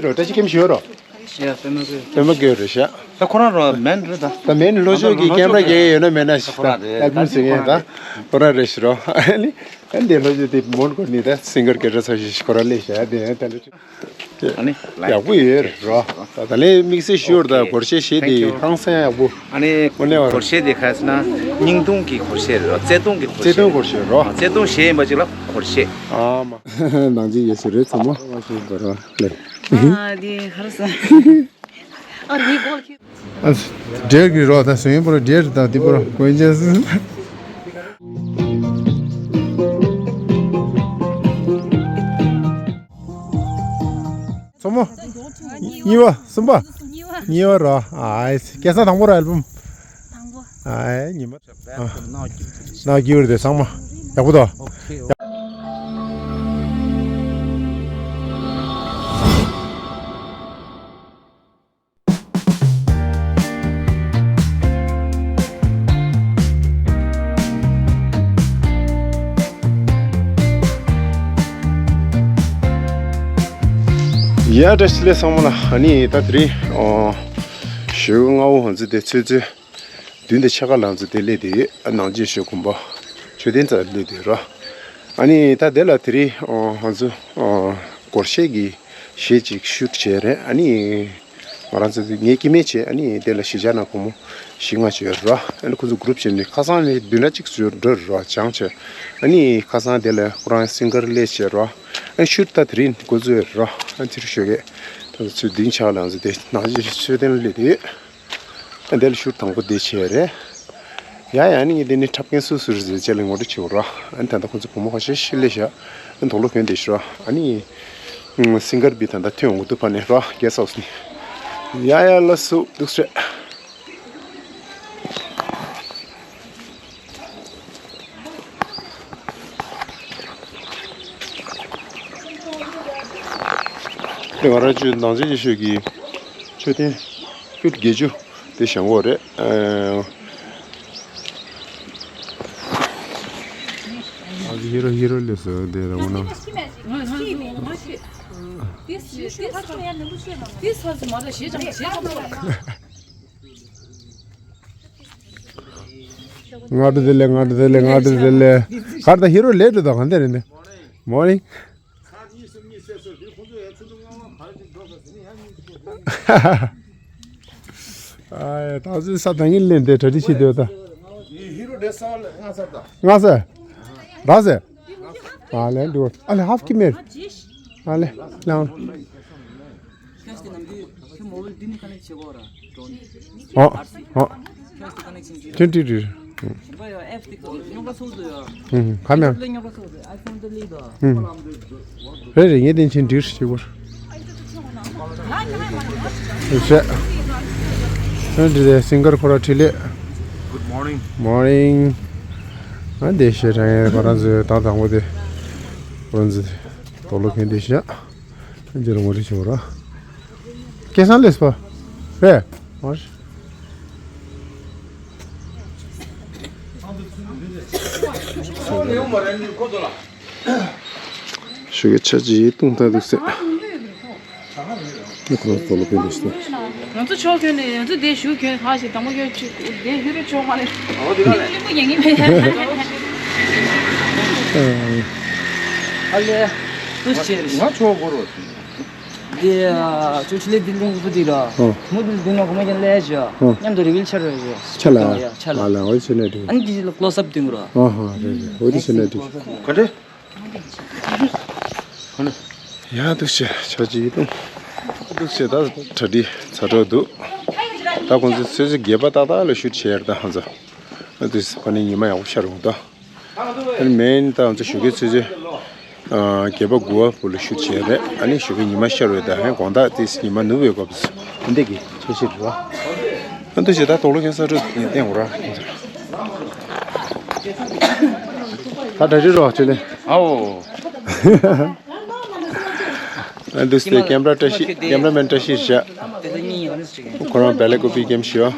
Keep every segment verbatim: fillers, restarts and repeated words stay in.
རོ་བཀྲ་ཤིས་ཀེམ་ཞུ་རོ། ཡ་པད་མ་གོས། པད་མ་གོས་རེད་ཤག་ད་ཁོ་རང་རོ་མེན་རེད་ད། ད་མེན་ལྷོ་ཕྱོགས་ཀྱི་ཀེམ་ར་རྒྱག་ཡོད་ན་མེད་ན་ཞིག་ད་ཨལ་བུམ་ཟེར་མཁན་ད་ཁོ་རང་རེད་ཤག་རོ། ཨ་ནི་ཨ་འདི་ལྷོ་ཕྱོགས་དེ་མོན་གྷོ་ནི་ད་སིང་གར་སྐད་གྲགས་ཚ་ཞིག་ཁོ་རང་སླེབས་ཤག་དེ་ད་ལོ། ཨ་ནི་ཡག་པོ་ཡོད་རོ། ད་ད་ལན་དམིགས་བསལ་ཞུ་ཡོད་ད་སྒོར་གཞས་བྱས་དེ་ཧང་སང་ཡག་པོ། ཨ་ནི་དངོས་གནས་བ་རོ། སྒོར་གཞས་དེ་ག་རེ་ཟེར་ན་སྙིང་ཐུང་གི་སྒོར་གཞས་རེད་རོ། བརྩེ་དུང་གི་སྒོར་གཞས། བརྩེ་དུང་སྒོར་གཞས་རོ། བརྩེ་དུང་གཞས་ཡིན་པ་ཅིག་ལ་སྒོར་གཞས། ཨ་མ། ནང་ཆེན་ཡོད་ས་རེད་ཚང་མ། ཨ་ཞེས་པ་རོ་ལེ། ཨ་དེ་ག་རེ་ཟེར། ཨ་རེ་གོ་ལ་ཁྱེད། ཨ་འདྲེར་གི་རོ་ད་སོ་ཡིན་པ་རོ་འདྲེར་ད་དེ་པ་རོ་གོན་ཅེས། ཚོ་མོ། གཉིས་པ། གསུམ་པ། གཉིས་པ། གཉིས་པ་རོ། ཨ་སྐལ་བཟང་དང་པོ་རོ་ཨལ་བུམ། དང་པོ། ཨ་ཉི་མ། ཨ་ནག་གི་ཡོད་དེ་ཚང་མ་ཡག་པོ་དོ། ཡ་བཀྲ་ཤིས་བདེ་ལེགས་ཚང་མ་ལ། ཨ་ནི་ད་དེ་རིང་ཨོ་ཞོགས་སྔ་པོ་ང་ཚོ་དེ་ཚོད་ཚོད་བདུན་དང་ཕྱེད་ཀ་ལ་ང་ཚོ་དེ་སླེབས་དེ་ཡོད། ཨ་ནང་ཆེན་ཞོལ་གོམ་པ་མཆོད་རྟེན་རྩ་སླེབས་དེ་ར། ཨ་ནི་ད་དེ་ལ་དེ་རིང་ཨོ་ང་ཚོ་ཨོ་སྒོར་གཞས་ཀྱི་གཞས་ཅིག་ཤུཊ་བྱས་རེད། ཨ་ནི་ང་རང་ཚོ་ངའི་སྐྱེ་དམན་བྱས། ཨ་ནི་དེ་ལ་གཞིས་ཆགས་ནང་སྒོར་མོ་བཞི་ལྔ་བྱས་ར། ཨ་ནི་ཁོ་ཚོ་གུ་རུབ་བྱས་ནས་ཁ་སང་ནས་བདུན་ཕྲག་གཅིག་ཙམ་འགྲོ་ར་སྦྱངས་བྱས། ཨ་ནི་ཁ་སང་དེ་ལ་ཁོ་རང་སིང་གར་སླེབས་བྱས་ར། ཨ་ནི་ཤུཊ་ད་དེ་རིང་འགོ་བཙུགས་ར། ཨ་ནི་དེ་རིང་ཞོགས་ཀས་ད་ཚོད་བདུན་ཕྱེད་ལ་ང་ཚོ་དེ་ནང་ཆེན་མཆོད་རྟེན་ལ་སླེབས་དེ་ཡོད། ཨ་ནི་དེ་ལ་ཤུཊ་དང་པོ་དེ་བྱས་རེད། ཡ་ཡ། ཨ་ནི་ངས་དེ་ནས་འཁྲབ་མཁན་སུ་སུ་རེད་ཟེར་བྱས་ལ་ངོ་སྤྲོད་བྱེད་དགོས་ར། ཨ་ནི་ད་ལྟ་ཁོ་ཚོ་བུ་མོ་ཁ་ཤས་ཤིག་སླེབས་ཤག་ཨ་ནི་དོག་ལོ་གྱོན་བསྡད་ཤག་ཨ་ནི་སིང་གར་བི་ད་ལྟ་ཐོན་འོང་གི་འདུག་ཕ་ནས་ར། གེ་སི་ཧའུ་སི་ནས། ཡ་ཡ། ལགས་སོ། འདུག་སེ། དེ་ང་རང་ཚོའི་ནང་ཆེན་ཡེ་ཤུ་གི་མཆོད་རྟེན་ཕུཊ་བརྒྱད་ཅུ་དེ་བཞེངས་ཡོད་རེད། ཨ་ཧི་རོ་ཧི་རོ་ལས་སོ་དེ་ར་འོ་ན། སྔ་དྲོ་བདེ་ལེགས། སྔ་དྲོ་བདེ་ལེགས། སྔ་དྲོ་བདེ་ལེགས། གར་དང་ཧི་རོ་ལེ་དྲོ་དང་གང་དེ་རེད་འདི། མོར་ནིང་། ཨ་ད་ཚོད་ས་ད་ངན་ལེན་དེ་གྲ་སྒྲིག་བྱེད་དུས་ད། སྔ་ས། ར་ས། ཨ་ལེ་འདུག་ཨ་ལེ་ཧབ་ཀི་མེར། ཨ་ལེ་ལེའང་། ཁྱོད་ཀྱི་ནམ་རྒྱུན་ཁྱོད་མོ་བིལ་འདི་ནས་ཀ་ནེག་བྱེད་དགོས་ར། ཨོ་ཨོ། ཁྱོད་ཀྱི་ཀ་ནེག་ཤན་བྱེད། ཊི་ཊི་ཊི། ཁྱོད་ཀྱི་ཨེབ་སི་དེ་རྙོག་དྲ་ཚོགས་འདུག་ཡ། ཧུམ་ཧུམ། ཁ་མེད། ཁྱོད་ཀྱི་རྙོག་དྲ་ཚོགས་འདུག་ཨའི་ཕོན་དེ་ལེགས་འདུག་ཧུམ། རེད་རེད། ངས་བསྟན་ཆེན་འདྲིར་བྱེད་དགོས་ར། ཤེས། ཨ་འདི་རེད། སིང་གར་ཁོ་ར་འཕྲིན་ལས། Good morning. Morning. ཨ་འདི་ཤེས་རང་ཡང་ཁོ་རང་ཚོའི་ད་དང་པོ་དེ། ཁོ་རང་ཚོ་དེ་དོག་ལོ་ཁེངས་དེ་ཤེས། འདི་ལ་ངོ་སྤྲོད་བྱེད་དགོས་ར། སྐལ་བཟང་སླེབས་པ་རེད། མར། ཞོགས་ཀས་ཆ་གཅིག་བཏུང་ཐལ་འདུག་ཟེར། ཁོ་རང་དོག་ལོ་ཕེབས་འདུག་ཟེར། ང་ཚོ་ཕྱོགས་གྱོན་ནས་ང་ཚོ་དེ་ཞུ་གྱོན་ཧ་ཞེས་དང་པོ་གྱོན་ཆུ་དེ་ཧུ་རུ་ཆོག་མ་རེད། ཨོ་དེ་ག་ལས། གླིང་བུ་ཡེངས་ངེས་མེད། ཨ་ལས། ཏུ་ཆེ་རེད། ང་ཆོག་གོ་རོ། དེ་ཨ་ཅོ་ཆི་ལེ་དེ་གླིང་བུ་དེ་ར། ཨོ། མུ་དེ་དེ་ནོ་གོ་མ་གྱོན་ལས་ཞོ། ཨོ། མཉམ་དུ་རི་བིལ་ཆ་རེད་ཞོ། ཆ་ལ། ཡ་ཆ་ལ། ཨ་ལ་འོ་ཆེ་ནས་དེ། ཨ་ནི་དེ་ལ་ཀློ་སབ་དེ་ངོ་ར། ཨོ་ཧ་རེད་རེད། འོ་དེ་ཆེ་ནས་དེ། ག་འདྲ། ཡ་འདུག་སེ་ཆ་གཅིག་བཏུང་། འདུག་སེ་ད་གྲ་སྒྲིག་ཚར་འགྲོ་འདུག་ད་ཁོང་ཚོ་ཚོད་ཚོད་སྒལ་པ་ཏག་ཏག་ལ་ཤུཊ་བྱས་རེད། ད་ང་ཚོ་ཨ་འདུག་སེ་ཕ་ནི་ཉི་མ་ཡག་པོ་ཤར་འོང་ད། ཨ་ནི་མེན་ད་ང་ཚོ་ཞོགས་ཀའི་ཚོད་ཚོད་ཨ་སྒལ་པ་དགུ་པ་བུ་ལ་ཤུཊ་བྱས་རེད། ཨ་ནི་ཞོགས་ཀའི་ཉི་མ་ཤར་བའི་ད་ཧན་དགོང་དག་ཏིས་ཉི་མ་ནུབ་པའི་སྐབས་སུ་འདི་གི་ཆ་ཤས་རེད་བ། ཨ་འདུག་སེ་ད་དོག་ལོ་ཁེངས་ས་འགྲོ་བསྟན་འོང་ར། ད་གྲ་སྒྲིག་རོགས་བྱེད་ལེ། ཨའོ། ཨ་འདུག་སེ་ཀེམ་ར་བཀྲ་ཤིས། ཀེམ་ར་མེན་བཀྲ་ཤིས་བཞག་ཁོ་རང་བེ་ལེ་ཀོ་པི་ཀེམ་ཤིའོ།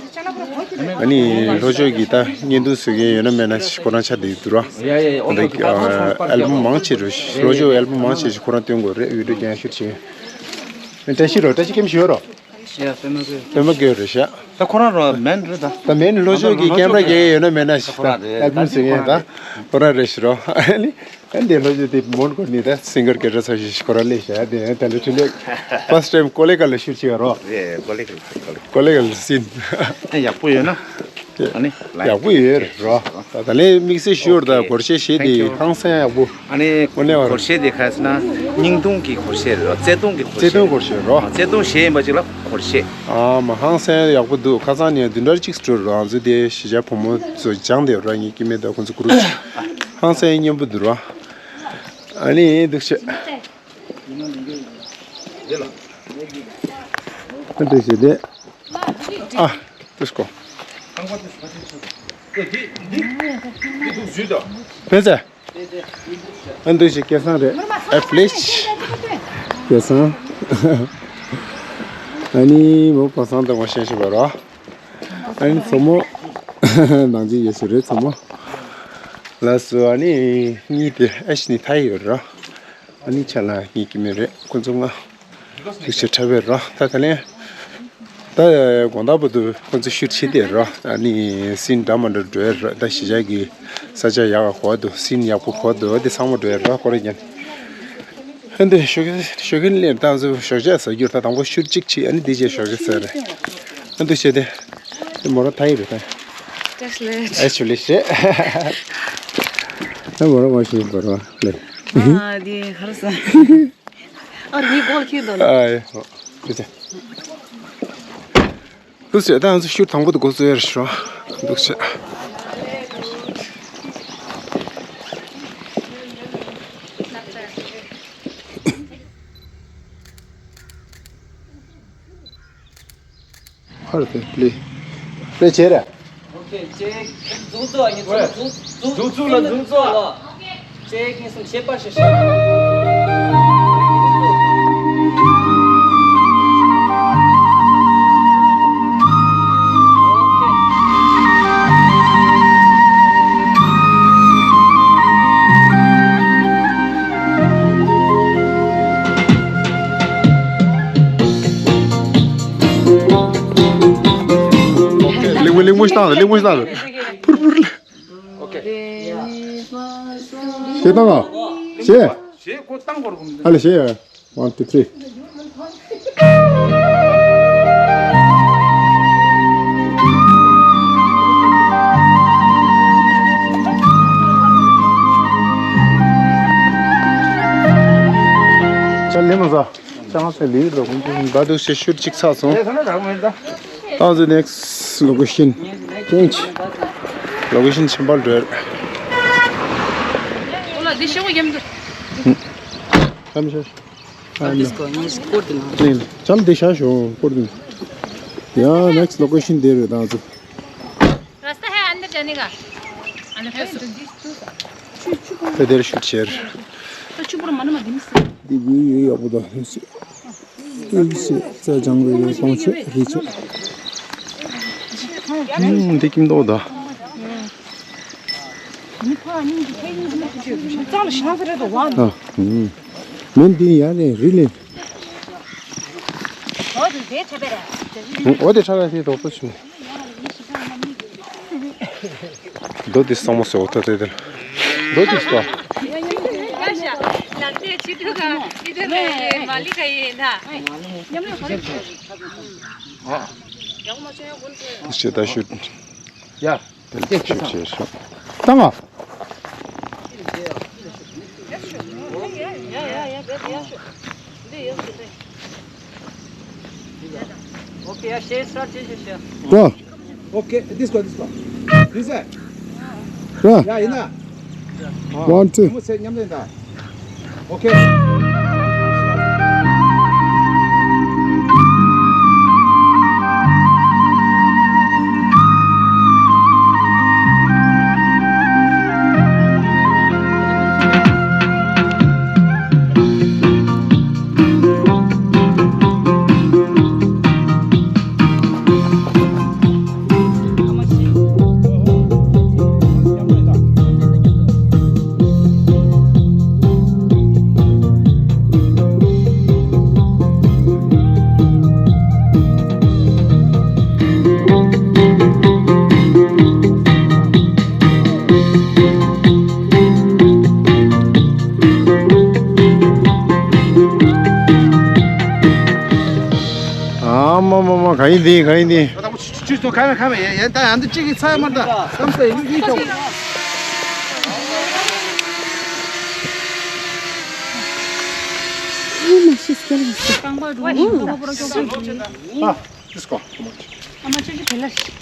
ཨ་ནི་ལྷོ་ཕྱོགས་ཀྱི་ད་བརྙན་ཐུང་བཟོ་མཁན་ཡོད་ན་མེད་ན་ཁོ་རང་ཆ་འདི་འདུག་ར། ཡ་ཡ་ཡ། ཨ་འདི་ཨ་ཨལ་བུམ་མང་ཆེ་རུ་ལྷོ་ཕྱོགས་ཨལ་བུམ་མང་ཆེ་ཞིག་ཁོ་རང་སྟོན་དགོས་རེད། བི་ཌིའོ་རྒྱང་ཤུཊ་བྱེད། བཀྲ་ཤིས་རོ། བཀྲ་ཤིས་ཀེམ་ཞུ་རོ། ཡ་པད་མ་ཀེ། པད་མ་ཀེ་རེད་ཤག་ད་ཁོ་རང་རོ་མེན་རེད་ད། ད་མེན་ལྷོ་ཕྱོགས་ཀྱི་ཀེམ་ར་རྒྱག་ཡས་ཡོད་ན་མེད་ན་ཞིག་ད་ཨལ་བུམ་ཟེར་མཁན་ད་ཁོ་རང་རེད་ཤག་རོ། ཨ་ནི་ཨ་འདི་ལྷོ་ཕྱོགས་དེ་མོན་གྷོ་ནི་ད་སིང་གར་སྐད་གྲགས་ཚ་ཤོས་ཤིག་ཁོ་རང་སླེབས་ཤག་དེ་ད་ལོ་ཁྲི་ལེགས་ཕར་སི་ཊི་ཊེམ་ཀོ་ལེ་གྷལ་ལ་ཤུཊ་བྱས་རོ། རེད། ཀོ་ལེ་གྷལ། ཀོ་ལེ་གྷལ་སིན། ཨ་ཡག་པོ་ཡོད་ན། ཨ་ནི་ཡག་པོ་ཡོད་རེད་རོ། ད་ད་ལན་དམིགས་བསལ་ཞུ་བར་ད་སྒོར་གཞས་བཞེས་དེ་ཧང་སང་ཡག་པོ། ཨ་ནི་དངོས་གནས་བར་སྒོར་གཞས་དེ་ག་ཟེར་ན་བརྙན་ཐུང་གི་སྒོར་གཞས་རེད་རོ། བརྩེ་དུང་གི་སྒོར་བརྩེ་གཞས་དུང་རེད། སྒོར་གཞས་རོ། བརྩེ་དུང་གཞས་ཡིན་པ་ཅིག་ལ་སྒོར་གཞས། ཨ་མ་ཧང་སང་ཡག་པོ་འདུག་ཁ་སང་ནས་བདུན་ཕྲག་གཅིག་འགྲོ་རོ། ང་ཚོ་དེ་གཞིས་ཆགས་བུ་མོ་ཚོ་སྦྱངས་བསྡད་རོ། ངའི་སྐྱེ་དམན་དང་ཁོང་ཚོ་གུ་རུབ་ཧང་སང་སྙན་པོ་འདུག་རོ། ཨ་ནི་འདུག་བྱས། ཨ་འདུག་བྱས་དེ། ཨ། ཏུས་ཀོ། ཕན་ཚེ། ཨ་འདུག་ཞིག་སྐལ་བཟང་རེད། ཨ་པི་ལིས། སྐལ་བཟང་། ཨ་ནི་མོ་པ་སངས་དང་ངོ་ཤེས་ཤིག་བར་བ། ཨ་ནི་མཚོ་མོ། ནང་ཆེན་ཡེ་ཤུ་རེད་མཚོ་མོ། ལགས་སོ། ཨ་ནི་གཉིས་དེ་ཨེ་ཤི་ནི་ཐའི་ཡོད་ར། ཨ་ནི་ཆ་ལ་གཉིས་ཀྱི་མི་རེད་ཁོ་ཚོ་ལྔ། ཐུགས་རྗེ་ཆེ་ཕྲ་བའི་རོ། ད་ད་ལན། ད་དགོང་དག་བར་དུ་ཁོ་ཚོ་ཤུཊ་བྱེད་དེ་རོ། ཨ་ནི་སིན་འདྲ་མ་འདྲ་འགྲོ་ཡ་རོ། ད་གཞིས་ཆགས་ཀྱི་ས་ཆ་ཡག་ག་གོ་འདུག་སིན་ཡག་པོ་གོ་འདུག་དེ་ཚང་མ་འགྲོ་ཡ་རོ། ཁོ་རེ་ཀྱང་། ཨ་འདི་ཞོགས་ཀས་ཞོགས་ཀས་ལེན་ད་ཚོ་ཞོགས་ཇ་ཟ་རྒྱུར་ད་དང་པོ་ཤུཊ་གཅིག་བྱེད། ཨ་ནི་དེ་རྗེས་ཞོགས་ཀས་ཟ་རེད། ཨ་འདི་བྱས་ཏེ། དེ་མོ་ར་ཐ་ཡི་རེད་ད། ཨེ་ཆུ་ལི་ཤེ། ད་མོ་ར་མ་ཤེས་པར་བ་ལེ། ཨ་དེ་ཧར་ས། ཨ་རི་གོལ་ཁྱེར་དོ། ཨ་ཡེ། ཧོ། ཁྱེར་ཅེ། ཁུ་སེ་ད་ང་ཚོ་ཤུཊ་དང་པོ་དེ་འགོ་བཙུགས་ཡར་ཤོག་འདུག་ཤག་ཧར་དེ་པི་ལི། པི་ལི་བྱེད་རེད། ཨོ་ཁེ། ཅེག་འཛུགས་བཙུགས། ཨ་ནི་འཛུགས་འཛུགས་འཛུགས་འཛུགས་ལ་འཛུགས་བཙུགས་ལ། ཅེག་གཉིས་གསུམ་ཤེས་པ་ཤེས་ཤེས། ལེགས་མོ་ལེགས་མོ་ཞིག་བཏང་རེད། ལེགས་མོ་ཞིག་བཏང་རེད། ཕུར་ཕུར་ལ། ཨོ་ཁེ། ཞེ་བཏང་ཨ། ཞེ། ཞེ་ཁོ་བཏང་དགོས་རེད། ཨ་ལེ་ཞེ། One, two, three. ཅ་ལེ་མ་ཟ། ཅང་སེ་ལི་ལོ་ཀུན་ཏུ་ད་དུ་ཤེ་ཤུར་གཅིག་ཚར་སོང་། ད་ཚོ་next location change. Location ཆེན་པོ་འགྲོ། ཨོ་ལ་འདི་ཤེ་བོ་ཡེམ་འདུག་ཨམ་ཤ། ཨ་འདི་སྐོར་ནི་སྐོར་དུ་ན། ནི་ཅམ་འདི་ཤ་ཤོ་སྐོར་དུ་ན། ཡ་next location དེ་རེད་ད་ཚོ། रास्ता है अंदर जाने का। अंदर है। དེ་དེར་ཤུར་ཆེར། འདི་བུ་ཡོད་ཡག་པོ་དང་། ཨེ་སི་རྩྭ་ལྗང་རུ་ཡོད་གོང་ཆེ་རི་ཆེ། ཨུམ། འདི་ཀིམ་ཏོག་ད། ཨ། ཨུམ། མེན་འདི་ཡ་ནས་རི་ལེན། འོ་དེ་ཁྲ་ལ་དེ་དོག་པོ་བྱུང་། རྡོ་དེ་སོང་མ་སོང་ཐོ་དེ་དེ། རྡོ་དེ་སོ། लगते चिट्ठू का इधर मालिक है ये ना। ཤེས་ད་ཤུ། ཡ། དེ་ཤུ་ཤེས་ཤུ། བཏང་ཨ། Okay, yeah, share, start, share, share, share. Go. Okay, this one, this one. This one. Go. Yeah, enough. One, two. Okay. ག་ཡིན་འདི། ག་ཡིན་འདི། ད་ཁོ་ཆུ་ཆུ་ཚོ་ཁ་མེད་ཁ་མེད་ཡན་ཡན་ད་ཡང་འདི་གཅིག་གིས་ཚ་ཡ་མར་ད་བསམ་ས་ཡིན་ཡིན་ཆོག་ཨ། ཤིས་ཀ་ལ་ཤིས། རྐང་པ་འགྲོ་ཡིན་ད་ཧོ་པོ་ར་ཀྱོག་ཀྱོག་ཡིན། ཨ། ཤིས་ཀ། ཨ་མ་ཆུ་ཆུ་དེ་ལ་ཤིས།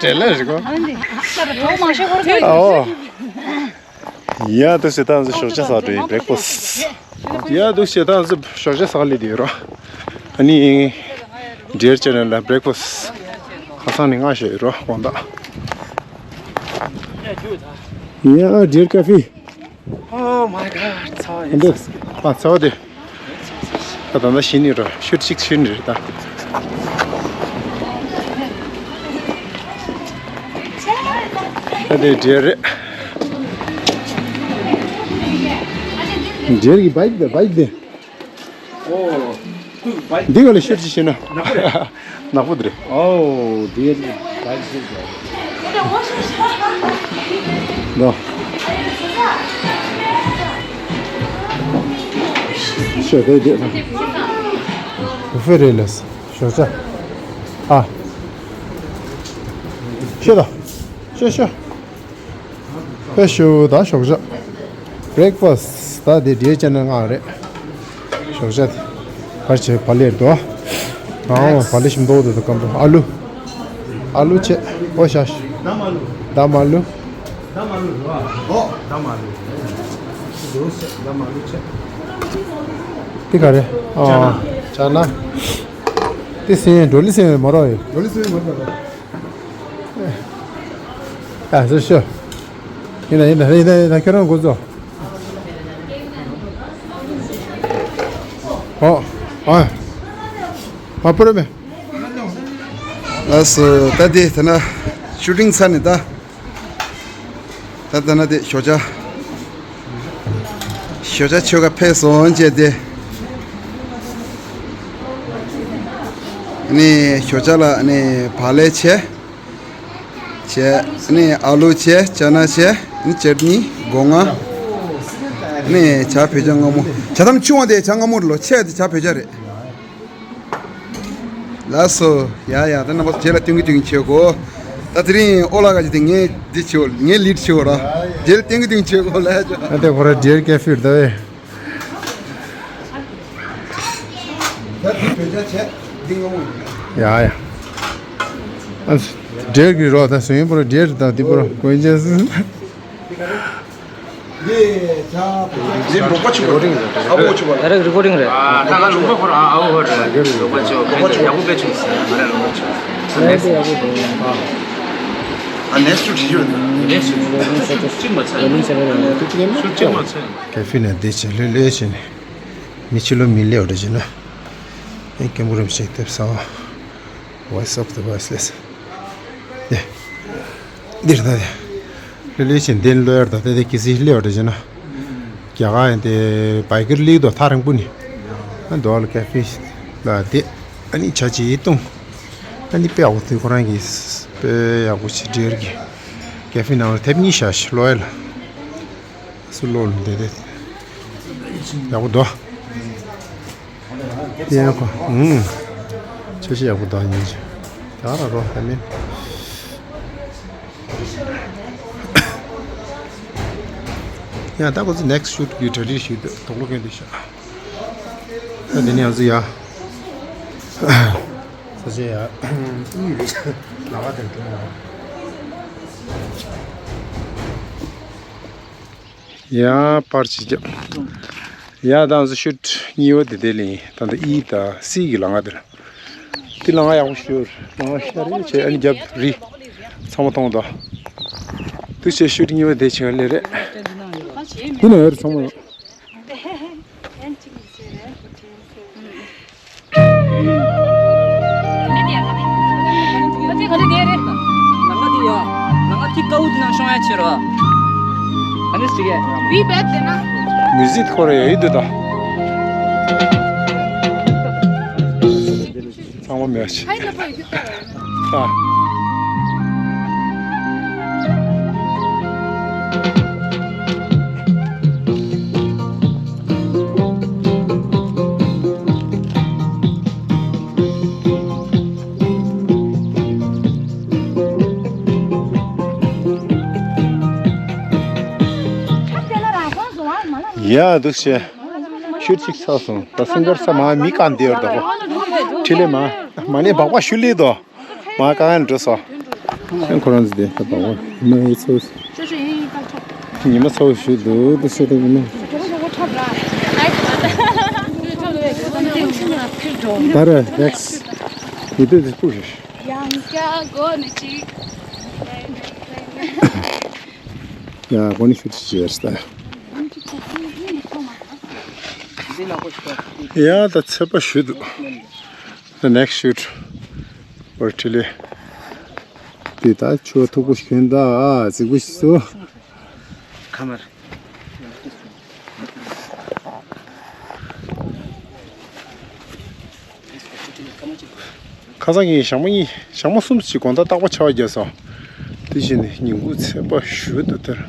དེ་ལ་ཤིས་ཀ། ཨ་འདི་ཨ་ས་ར་གྲོགས་མང་ཤོས་ཧོ་ར་ཀྱོག་ཡིན། ཨོ། ཡ་འདུག་སེ་ད་ང་ཚོ་ཞོགས་ཇ་ཟ་འགྲོ་ཡིན། བྷེ་རེག་ཕ་སི། ཡ་འདུག་སེ་ད་ང་ཚོ་ཞོགས་ཇ་ཟ་ག་སླེབས་བསྡད་ཡོད་ར། ཨ་ནི་ཌི་ཡར་ཅེ་ནལ་ལ་བྷེ་རེག་ཕ་སི་ཁ་སང་ནས་མངགས་བཞག་ཡོད་ར། དགོང་དག་ཡ་ཌི་ཡར་ཀ་ཧྥེ། Oh my god, ཚ་བ་ཡིན། འདི་ཨ་ཚ་བ་དེ། ད་ད་ལྟ་ཤི་ནི་ར། ཤུར་གཅིག་ཤི་ནི་རེད་ད། ད་དེ་ཌི་ཡར་རེད། ཌི་ཡར་གི་བྷའིཀ་དེ། བྷའིཀ་དེ། འདི་ག་ལ་ཤུར་གཅིག་ཤི་ན། ནག་པོ་དེ་རེད། ཨོ། འདི་བྷའིཀ་ཤུར་གཅིག་ལོ། ཤོད་དེ་དེ། བུ་ཧྥེ་རེད་ལས། ཞོགས་ཇ། ཨ། ཤོད་དང་། ཤོད་ཤོད། ཕེབས་ཞུ་དང་། ཞོགས་ཇ། བྷེ་རེག་ཕ་སི། ད་དེ་ཌི་ཡར་ཅེ་ནལ་མངགས་རེད། ཞོགས་ཇ་དེ། ག་རེ་བྱས། བག་ལེབ་འདུག་ཨ། ཨོ། བག་ལེབ་ཞིམ་མདོག་འདུག་ད་སྐམ་པོ། ཨ་ལུ། ཨ་ལུ་བྱས། ཨོ་ཤ་ཤ། དམ་ཨ་ལུ། དམ་ཨ་ལུ། དམ་ཨ་ལུ་རེད་བ། ཨོ། དམ་ཨ་ལུ། འདུག་སེ་དམ་ཨ་ལུ་བྱས། དེ་ག་རེ། ཨོ། ཅ་ན། ཅ་ན། དེ་སེང་བྲོ་ལི་སེང་མ་རོ་ཡོད། བྲོ་ལི་སེང་མ་རོ་ཡོད། ཨ། སུ་ཤོད། ཡིན་ན་ཡིན་ན་ཡིན་ན་ཡིན་ན། ཁྱོད་རང་འགོ་ཚུགས། ཨོ། ཨ། ཨ། པུ་ར་མེ། ལགས་སོ། ད་དེ་ད་ན་ཤུ་ཊིང་ཚར་ནས་ད། ད་ད་ན་དེ་ཞོགས་ཇ། ཞོགས་ཇ་མཆོད་ག་ཕེབས་སོང་བྱས་ཏེ། ནི་ཞོགས་ཇ་ལ་ནི་བག་ལེབ་བྱས། བྱས། ནི་ཨ་ལུ་བྱས། ཅ་ན་བྱས། ནི་ཅེ་ནི། སྒོ་ང་། ནི་ཇ་བོད་ཇ་མངར་མོ། ཇ་དམ་ཆུང་བ་དེ་ཇ་མངར་མོ་རེད་ལོ། ཆེ་བ་དེ་ཇ་བོད་ཇ་རེད། ལགས་སོ། ཡ་ཡ། ད་རྣམ་པ་ཚོ་རྗེས་ལ་སྟོན་གི་སྟོན་གི་བྱེད་གོ། ད་དེ་རིང་ཨོ་ལགས་ཀྱིས་དེ་ངས་འདི་བྱེད་གོ། ངས་ལིཌ་བྱེད་གོ་ར། རྗེས་ལ་སྟོན་གི་སྟོན་གི་བྱེད་གོ་ལབ་ཡ་ཅོ། ད་དེ་ཁོ་ར་ཌི་ཡར་ཀ་ཧྥེ་རེད་ད་བས། ད་འདི་བོད་ཇ་བྱས། འདི་མངར་མོ་ཡིན། ཡ་ཡ། ཨ། ཌི་ཡར་གི་རོ། ད་སུ་ཡིན་པོ་ར། ཌི་ཡར་དང་འདི་པོ་ར་གོན་ཅེས། འདི་འབྲོག་པ་ཆུ་བ་རེད། ཨ་བོ་ཆུ་བ་རེད། ད་རེག་རི་ཀོར་ཌིང་རེད། ཨ། ད་ང་ལུང་པ་ཁོ་རང་ཨ་བོ་རེད། འབྲོག་པ་ཆུ་བ་ཡག་པོ་དཔེ་བྱུང་ཟེར། ང་རང་ལུང་པ་ཆུ་བ། ཨ། ནེག་སི་ཊི་ཡག་པོ་འདུག་ཨ། ནེག་སི་ཊི་ཞུ་རྒྱུ་རེད། ནེག་སི་ཊི་ཞུ་རྒྱུ་མ་ཚད། ཞུ་རྒྱུ་མ་ཚད། ཀ་ཧྥེ་ནང་བསྡད་བྱས་ལྷོད་ལྷོད་བྱས་ནས། མི་ཕྱི་ལོགས་མི་སླེབས་པ་འདྲ་བྱས་ན། ཨེ། སྐད་འབོར་རིམ་བྱས་དེབ་གསར་པ། Voice of the Voiceless། དེ། འདིར་ད་དེ། ལྷོད་ལྷོད་བྱས་འདི་ལོ་ཡར་ད་ལྟ་དེ་གི་སི་སླེབས་པ་འདྲ་བྱས་ན། རྒྱ་གར་ཡང་དེ་བྷའི་ཀར་སླེབས་འདུག་ཐག་རིང་པོ་ནས། ཨ། འདི་ལ་ཀ་ཧྥེ་ལ་བསྡད། ཨ་ནི་ཇ་ཅིག་བཏུང་། ཨ་ནི་དཔེ་ཡག་པོ་འདུག་ཁོ་རང་གིས་དཔེ་ཡག་པོ་བྱས། ཌི་ཡར་གི་ཀ་ཧྥེ་ནང་ལ་དེབ་གཉིས་བཞག་ཤག་ལོ་ཡར་ལ། སུ་ལོ་ལ་འདི་དེ་ཡག་པོ་འདུག་དེ་ཡང་ཁོ། ཨུམ། ཆ་ཤས་ཡག་པོ་འདུག་ཉིན་ཅིག་ད་ར་རོ་ཧ་མིན། ཡང་ད་ཁོ་ཚོ་ནེག་སི་ཊི་ཤུ་ཊི་གི་གྲ་སྒྲིག་ཞུས་འདུག་དོགས་སློང་གི་འདུག་ཤག་ད་དེ་ནས་ང་ཚོ་ཡ། ས་ཆ་ཡ། གཉིས་རེད། ལ་བ་དང་དྲུང་བ། ཡ། པར་ཅིག་བརྒྱབ། ཡ། ད་ང་ཚོ་ཤུ་ཊི་གཉིས་པ་དེ་དེ་ལ་ཡིན། ད་ལྟ་ཨི་དང་སི་གི་ལམ་ཁ་དེ་ལ། དེ་ལམ་ཁ་ཡག་པོ་ཞིག་ཡོད་རེད། ལམ་ཁ་ཤར་རེ་བྱས། ཨ་ནི་རྒྱབ་རི་ཚང་མ་མཐོང་དང་། དེ་བྱས་ཤུ་ཊི་གཉིས་པ་དེ་བྱེད་ག་སླེབས་རེད། དེ་ན་ཡོད་རེད་ཚང་མ། མི་ཟིག་ཁོ་ར་ཡ་ཡིད་དུ་ད། ཚང་མ་མེད་ཅི། ཨ། ཡ་འདུག་བྱས། ཤུལ་གཅིག་ཚར་སོང་། ད་སིང་གར་ས་མ་མི་གང་བསྡད་ཡོད་དོ། ཁྲི་ལེ་མ། མ་ནི་སྦག་སྦག་ཤུལ་ལི་དོ། མ་གང་ཡང་འགྲོ་སོ། ཁོ་རང་ཚོ་དེ་ད་སྦག་སྦག་ཉི་མ་ཡི་ཚོ། ཉི་མ་ཚོ་ཞུ་འདུག་འདུག་བྱས་དེ་ཉི་མ། ད་རེ་རེགས། ཡི་དུས་དེ་སྤུ་ཞུ། ཡང་བསྐྱར་སྒོ་ནས་ཅིག་ཡ་སྒོ་ནས་ཤུལ་གཅིག་བྱས་ད། ཡ་ད་ཚོད་པ་ཞུ་འདུག The next shoot. བར་ཁྲི་ལེ། དེ་ད་ཆུ་བ་མཐུག་པོ་ཞིག་གྱོན་ད་ཨ་རྫིག་པོ་ཞིག་བཟོ། ཁ་མར། ཁ་སང་གི་ཞག་མ་གཉིས་ཞག་མ་གསུམ་ཅིག་དགོང་དག་རྟག་པར་ཆར་པ་བརྒྱབ་སོང་། དེ་བཞིན་ནི་ཉིན་གུང་ཚོད་པ་ཞུ་འདུག་དེར།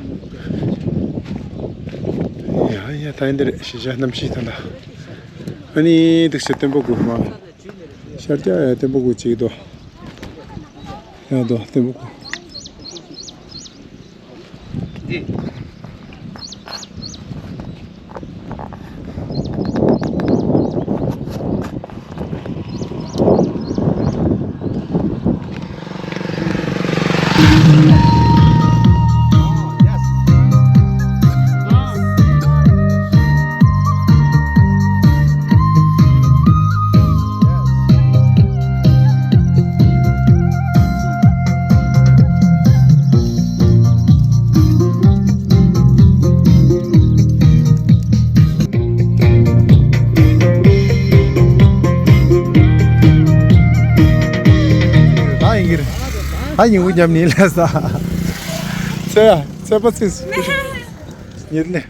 ཡ་ཡ་ད་ཡིན་འདི་རེད་གཞིས་ཆགས་གནམ་གཤིས་ད་ལྟ། ཨ་ནི་འདུག་སེ་སྟོན་པ་དགུ་མ། ཤར་རྒྱག་ཡ་སྟོན་པ་དགུ་གཅིག་དོ། ཡ་དོ་སྟོན་པ་དགུ། འདི། ད་ཡིན་གྱི་རེད། ད་ཉིན་གུང་མཉམ་ནི་ལས་ས། ཚེ་ཡ་ཚེ་པ་ཚེ་ཉིན་ནས།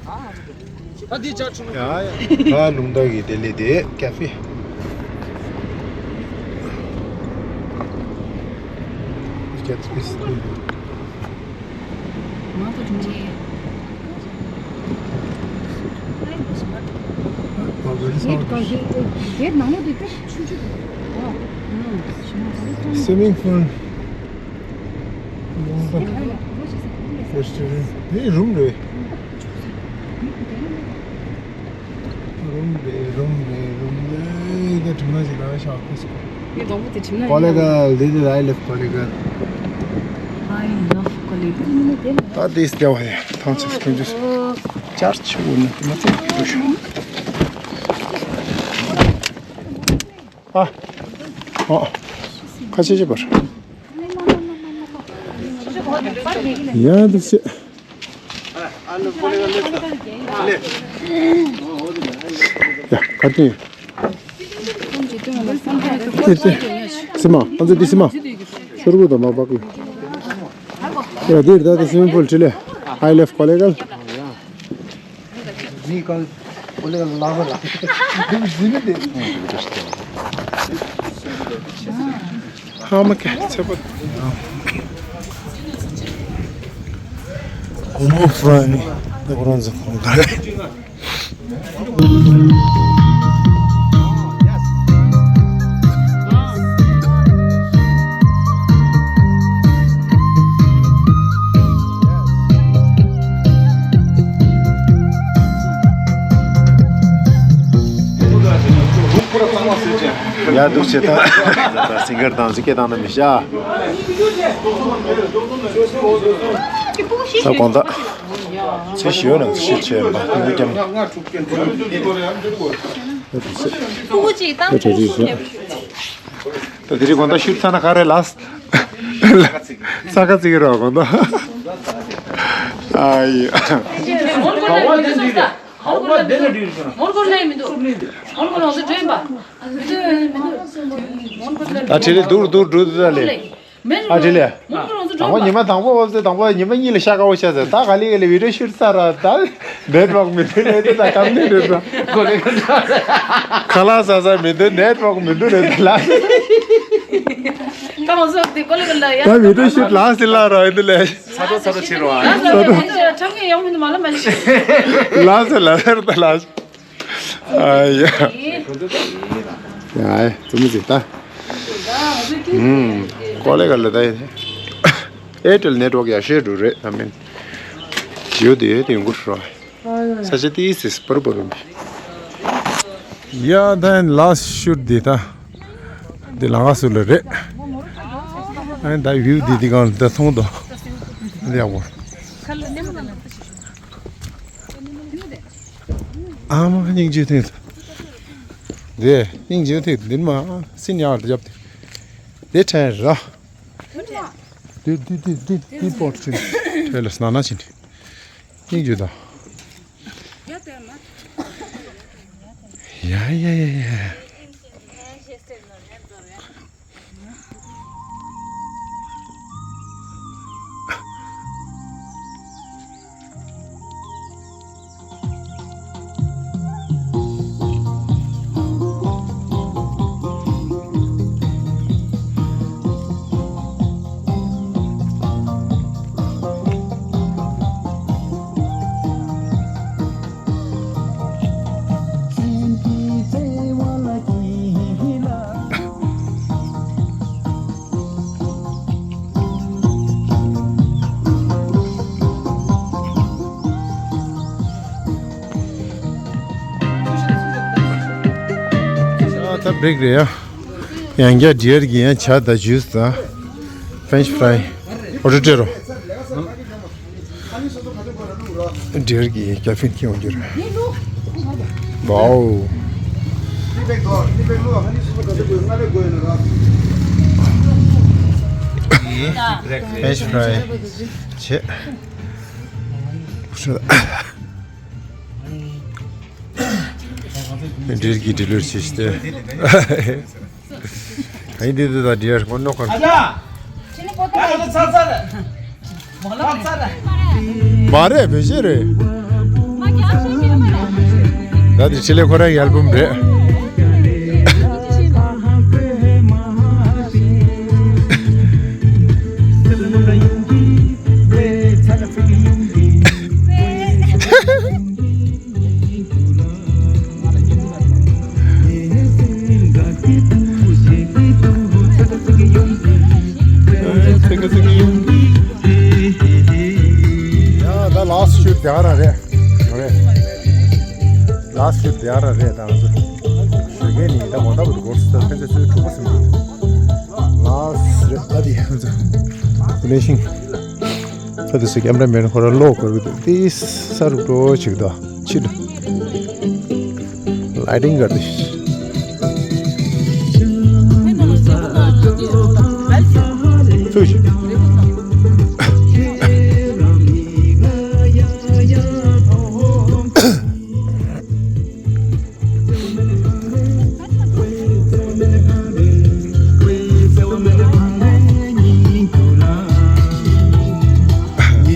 ད་ལུང་རྟ་གི་དེ་ལས་དེ་ཀ་ཧྥེ། Swimming pool. ལུང་རྟ་restaurant. དེ་རུམ་རེད། རུམ་རེད་རུམ་རེད་རུམ་རེད། དེ་གྲིབ་ནག་ཅིག་ལ་ཤག་ཁུ་སི་ཀོ། ངའི་གདོང་པོ་དེ་གྲིབ་ནག་ཡིན། Kollegal, this is I love Kollegal. I love Kollegal. ད་དེ་སྟེ་བ་ཡ་ཐང་ཆད་སྟོན་རྒྱུ་ཅར་ཆུ་བོ་ནི་དེ་མ་ཚད་ཀྱི་རུ་ཤོང་། ཨ། ཨ། ཁ་ཆེ་ཆེ་བར། ཡ་འདུག་སེ། ཡ་གར་ཏེ། སི་མ། ཨ་ཙི་དི་སི་མ། ཤོར་གུ་དང་མ་པག་གི། ཡ་འདིར་ད་དེ་སི་མིང་པུལ་ཁྲི་ལེ། I love Kollegal. ནི་ཀ་ཀོ་ལེ་ལ་ལ་ལ་ཟི་མི་དེ། ཧ་མ་ཀེ་ཚེ་པོ། གོ་མོ་ཧྥ་རན་ནི་ད་ཁོ་རང་ཚོ་ཁོང་ག་རེ། ཡ་འདུག་བྱེད་ད། ད་སིང་གར་དང་ཟི་སྐད་བཏང་ན་མི་ཤ། ད་དགོང་དག་ཚེ་ཞི་བ་ནང་ཚེ་ཞི་བྱས་མ་ཐུག་ཀྱང་། ཕྲུ་གུ་ཅིག་བཏང་། ད་དེ་རིང་དགོང་དག་ཤུལ་ཚ་ན་ག་རེ་ལགས། ས་ཁ་ཚིག་རོགས་དགོང་དག་ཨ་ཡི། མོན་གྷོ་ལ་མི་འདུག་མོན་གྷོ་ལ་མི་འདུག་མོན་གྷོ་ལ་ཡིན་པ། ད་ཁྲི་ལེ་འདུག་འདུག་འདུག་འདུག་ད་ལེ། ཨ་ཁྲི་ལེ། དང་པོ་ཉི་མ་དང་པོ་འོབ་ཙེ་དང་པོ་ཉི་མ་གཉིས་ལ་ཤ་དཀར་པོ་ཤ་ཟེར། ད་ག་ལེ་ག་ལེ་བི་ཌིའོ་ཤུཊ་ས་ར་ད་ནེཊ་ཝརཀ་མི་འདུག་ལེ་དེ་ད་གམ་ནེ་རེད་ད། ཁ་ལག་ཟ་ས་མི་འདུག་ནེཊ་ཝརཀ་མི་འདུག་ལེ་ད་ལ། ད་བི་ཌིའོ་ཤུཊ་ལ་སི་ལ་ར་འདི་ལེ། ཚ་དྲོ་ཚ་དྲོ་ཕྱིར་བ། ཚ་དྲོ། ལ་སི་ལ་ཟེར་ད་ལ། ཨ་ཡ། ཡ་ཙུ་མི་ཟིག་ད། ཨུམ། ཀོ་ལེ་ག་ལེ་ད་ཡིན། ཨེར་ཊེལ་ནེཊ་ཝརཀ་ཡག་ཤོས་འགྲོ་རེད་ད་མིན། ཇིའོ་དེ་དེ་ཡོང་གི་ཧྲོ། ས་ཆ་དེ་སི་སི་པར་པར་རུ་འདི། ཡ་ད་ལཱ་སི་ཊི་ཤུ་ཊི་འདི་ད། འདི་ལང་ཀ་སུ་ལ་རེད། ཨ་ནི་ད་བིའུ་འདི་འདི་གང་ལ་ད་མཐོང་དོ། འདི་ཡག་པོ། ཨ་མ་སྙིང་རྗེ་ཐེངས། འདི་སྙིང་རྗེ་ཐེངས་འདི་མ་སྲིན་ཡག་ལ་རྒྱབ་དེ། འདི་ཕྲན་ར། འདི་འདི་འདི་འདི་འདི་པོ་ཊི་ཕྲན་ལ་སྣང་ན་ཕྱིན། སྙིང་རྗེ་དང་། ཡ་ཡ་ཡ་ཡ། ད་བྷི་རེག་རེད་ཡ། ཡང་བསྐྱར་ཌི་ཡར་གྱི་ཡང་ཇ་དང་ཇུས་དང་ཕེན་ཆི་ཕ་རའི་ཨོ་ཌར་སྤྲད་རོགས། ཌི་ཡར་གྱི་ཀ་ཕེ་ཁྱེར་ཡོང་རྒྱུ་རེད། ཝའོ། ཕེན་ཆི་ཕ་རའི་བྱེད། ཌི་ཡར་གྱི་ཌི་ལི་ཝ་རི་བྱེད་ཤི་སྟེ། ཨ་ཡིན་འདི་འདི་དང་འདི་ཡར་ངོ་ནོ་ཁར། མ་རེད་བེ་ཤེ་རེད། ད་འདི་ཕྱི་ལས་ཁོ་རང་གི་ཨལ་བུམ་རེད། ཡ་ད་ལཱ་སི་ཊི་ཤུ་ཊི་དེ་ག་རང་རེད། རེད། ལཱ་སི་ཊི་ཤུ་ཊི་དེ་ག་རང་རེད་ད་ང་ཚོ། ཞོགས་ཀས་ནི་ད་དགོང་དག་བར་དུ་འགོར་སྲིད་ད་ཕན་ཚུན་ཚོའི་ཕྲུ་གུ་སིམ་འདུག་ལཱ་སི་ཊི་རེད་ད་དེ་ང་ཚོ། ལེ་ཤིང་། ད་དེ་སུ་ཀེམ་ར་མེན་ཁོ་ར་ལོག་དགོས་ཀྱི་འདུག་དེ་ས་རུབ་འགྲོ་ཅིག་དང་ཕྱི་དུ་ལའི་ཊིང་ག་དེ། ཚུགས་ཤིག་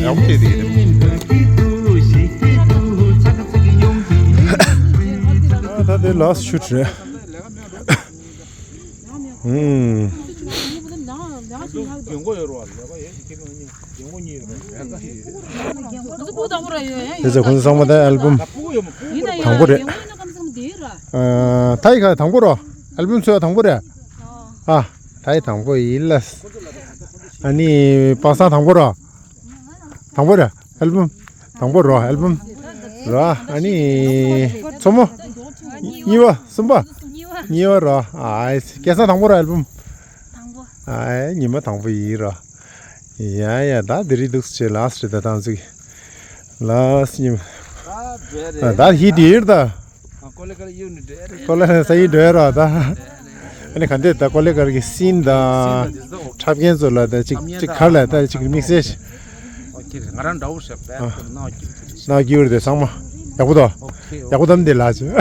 ཡག་པོ་བྱས་བསྡད་ཀྱི་འདུག་ད་དེ་ལཱ་སི་ཊི་ཤུ་ཊི་རེད། ཨུམ། དེ་ཚོ་ཁོང་ཚོ་ཚང་མ་ད་ཨལ་བུམ་དང་པོ་རེད། ཨ། ད་ཡི་ག་དང་པོ་རོ། ཨལ་བུམ་ཚོ་དང་པོ་རེད། ཨ། ད་ཡི་དང་པོ་ཡིན་ལ། ཨ་ནི་པ་སངས་དང་པོ་རོ། དང་པོ་རེད་ཨལ་བུམ། དང་པོ་རོ་ཨལ་བུམ། རོ་ཨ་ནི་མཚོ་མོ། གཉིས་པ་གསུམ་པ། གཉིས་པ་རོ་ཨ། སྐལ་བཟང་དང་པོ་རོ་ཨལ་བུམ། ཨ་ཉི་མ་དང་པོ་ཡིན་རོ། ཡ་ཡ་ད་དེ་རིང་འདུག་སེ་ལཱ་སི་ཊི་རེད་ད་ཐང་ཚིག་ལཱ་སི་ཊི་ཉི་མ། ད་ཧི་དེ་ཡིན་ད། ཀོ་ལེ་ས་ཡི་འགྲོ་ཡ་ར་ད། ཨ་ནི་ག་འདྲས་ད་ཀོ་ལེ་གར་གྱི་སིན་དང་འཁྲབ་མཁན་ཚོ་ལ་ད་ཅིག་ཅིག་གར་ལ་ད་ཅིག་དམིགས་བསལ་ཞིག་ང་རང་འདྲ་བོ་ཞིག་པས་ནང་ཀྱི་ནང་ཀྱི་འོར་དེ་ཚང་མ་ཡག་པོ་དོ། ཡག་པོ་དམ་དེ་ལ་ཅི།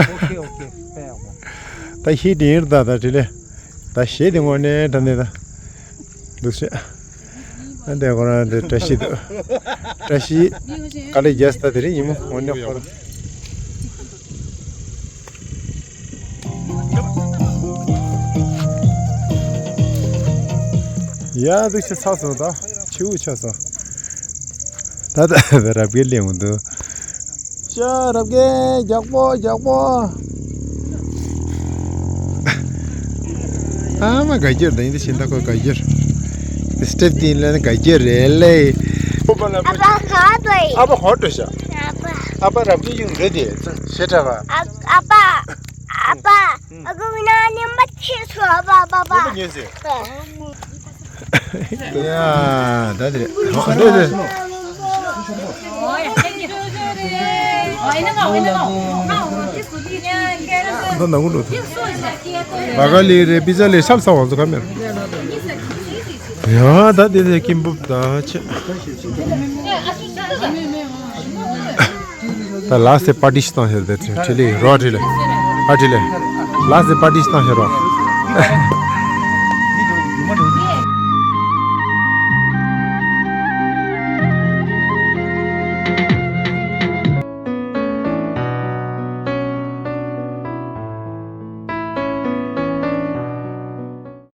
ད་ཧི་དེ་ཡིན་ད་ད་དྲི་ལེ། ད་ཞེ་དེ་དངོས་གནས་དྲན་དེ་ད། འདུག་ཤེས། ཨ་འདྲ་ཁོ་རང་འདྲ་བཀྲ་ཤིས་འདུག་བཀྲ་ཤིས། དཀའ་ལས་རྒྱག་སྟེ་དེ་རིང་ཉིན་མོ་འོ་ནས་ཁོ་རང་། ཡ་འདུག་ཤེས་ཚར་སོང་ད་ཕྱི་དབུགས་ཆག་སོང་། ད་ད་རབ་རྒྱས་སླེབས་འོང་འདུག་ཅ་རབ་རྒྱས་རྒྱག་པོ་རྒྱག་པོ། ཨ་མ་ག་རྒྱུར་ད་ཡིན་ད་ཤིན་ད་ཁོ་ག་རྒྱུར། སི་ཊེབ་དེ་ལ་ནི་ག་རྒྱུར་རེད་ལེ། ཨ་ཕ་ག་འགྲོ་ཤག་ཨ་ཕ་ག་འགྲོ་ཤག་ཨ་ཕ། ཨ་ཕ་རབ་ཀྱི་ཡུམ་རེད་དེ་ཞེ་དྲག་པ། ཨ་ཨ་ཕ། ཨ་ཕ། ཨ་ཁུ་ང་ཉན་པ་ཁྱེད་ཚོ་ཨ་ཕ་ཨ་ཕ་ཨ་ཕ། ཉན་ཟེར། ཡ་ད་དེ་རེད། ཨ་དེ་དེ། ད་ནང་ལོགས། བ་ག་ལི་རེད། པི་ཛ་ལི་ཤབ་ས་བང་ཚོ་ཁ་མེར། ཡ་ད་དེ་དེ་ཀིམ་བུབ་ད་ཆེ། ད་ལ་སེ་པར་ཊི་ཞིག་བཏང་ཤར་དེ་ཁྲི་ལི་རོ་ཁྲི་ལི་ཨ་ཁྲི་ལི། ལ་སེ་པར་ཊི་ཞིག་བཏང་ཤར་རོ།